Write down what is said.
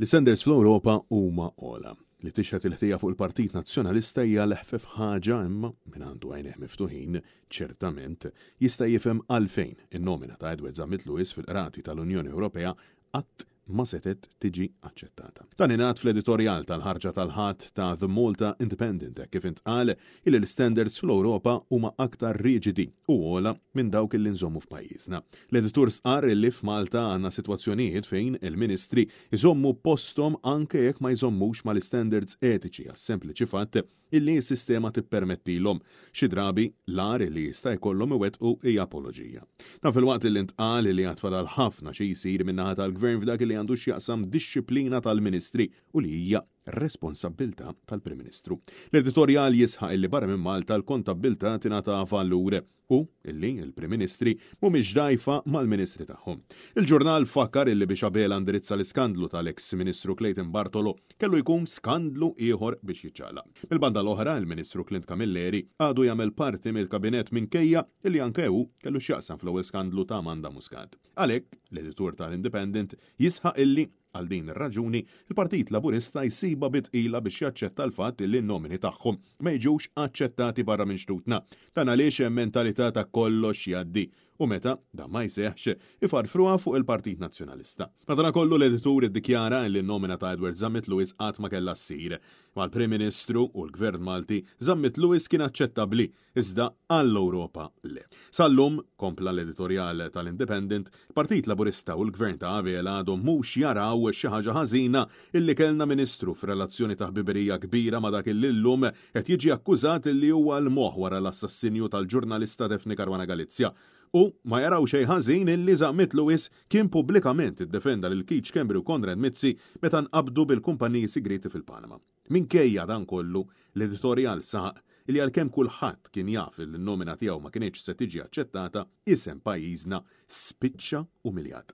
L-istanders fl-Ewropa huma ogħla. Li tixħet il-ħtija fuq il-Partit Nazzjonalista hija l-eħfef ħaġa imma min għandu għajnejh miftuħin, ċertament, jista' jifhem għalfejn in-nomina ta' Edward Zammit Lewis fil-Qrati tal-Unjoni Ewropea qatt ma setgħet tiġi aċċettata. Dan ingħad fl-editorjal tal-ħarġa tal-Ħadd ta' The Malta Independent hekk kif intqal illi l-istandards fl-Ewropa huma aktar riġidi u ogħla minn dawk illi nżommu f'pajjiżna. L-editur stqarr illi f'Malta għandna sitwazzjonijiet fejn il-ministri jżommu posthom anke jekk ma jżommux mal-istandards etiċi għas-sempliċi fatt illi s-sistema tippermettilhom. Xi drabi, l-agħar illi jista' jkollhom iwettqu hija apoloġija. Dan filwaqt illi ntqal illi għad fadal ħafna xi jsir min-naħa tal-Gvern f'dak illi għandu x'jaqsam dixxiplina tal-ministri u li hija responsabbiltà tal-Prim Ministru. L-editorjal jisħaq illi barra minn Malta l-kontabbiltà tingħata valur u illi l-Prim Ministri mhumiex dgħajfa mal-Ministri tagħhom. Il-ġurnal fakkar illi biex Abela ndirizza l-iskandlu tal-eks Ministru Clayton Bartolo kellu jkun skandlu ieħor biex jiċċaqlaq. Mill-banda l-oħra, il-Ministru Clint Camilleri għadu jagħmel parti mill-Kabinett minkejja illi anke hu kellu x'jaqsam fl-ewwel skandlu ta' Amanda Muscat. Għalhekk, l-editur tal-Independent jisħaq illi Għal din ir-raġuni, il-Partit Laburista jsibha bi tqila biex jaċċetta l-fatt li n-nomini tagħhom ma jiġux aċċettati barra minn xtutna. Dan għaliex hemm mentalità ta' kollox jgħaddi u meta dan ma jseħħx, ifarfruha fuq il-Partit Nazzjonalista. Madanakollu l-editur iddikjara li n-nomina ta' Edward Zammit Lewis qatt ma kellha ssir. Mal-Prim Ministru u l-Gvern Malti, Zammit Lewis kien aċċettabbli Iżda għall-Ewropa le. Sal-lum, kompla l-editorjal tal-Independent, il-Partit Laburista u l-Gvern ta' Abela għadhom mhux jaraw xi ħaġa ħażina illi kellna Ministru f'relazzjoni ta' ħbiberija kbira ma' dak illi llum qed jiġi akkużat illi huwa l-moħħ wara l-assassinju tal-ġurnalista Daphne Caruana Galizia. U ma jaraw xejn ħażin illi Zammit Lewis kien pubblikament iddefenda lil Keith Schembri u Konrad Mizzi meta nqabdu bil-kumpaniji sigrieti fil-Panama. Minkejja dan kollu, l-editorjal saħaq li għalkemm kulħadd kien jaf li n-nomina tiegħu ma kinitx se tiġi aċċettata, isem pajjiżna spiċċa umiljat.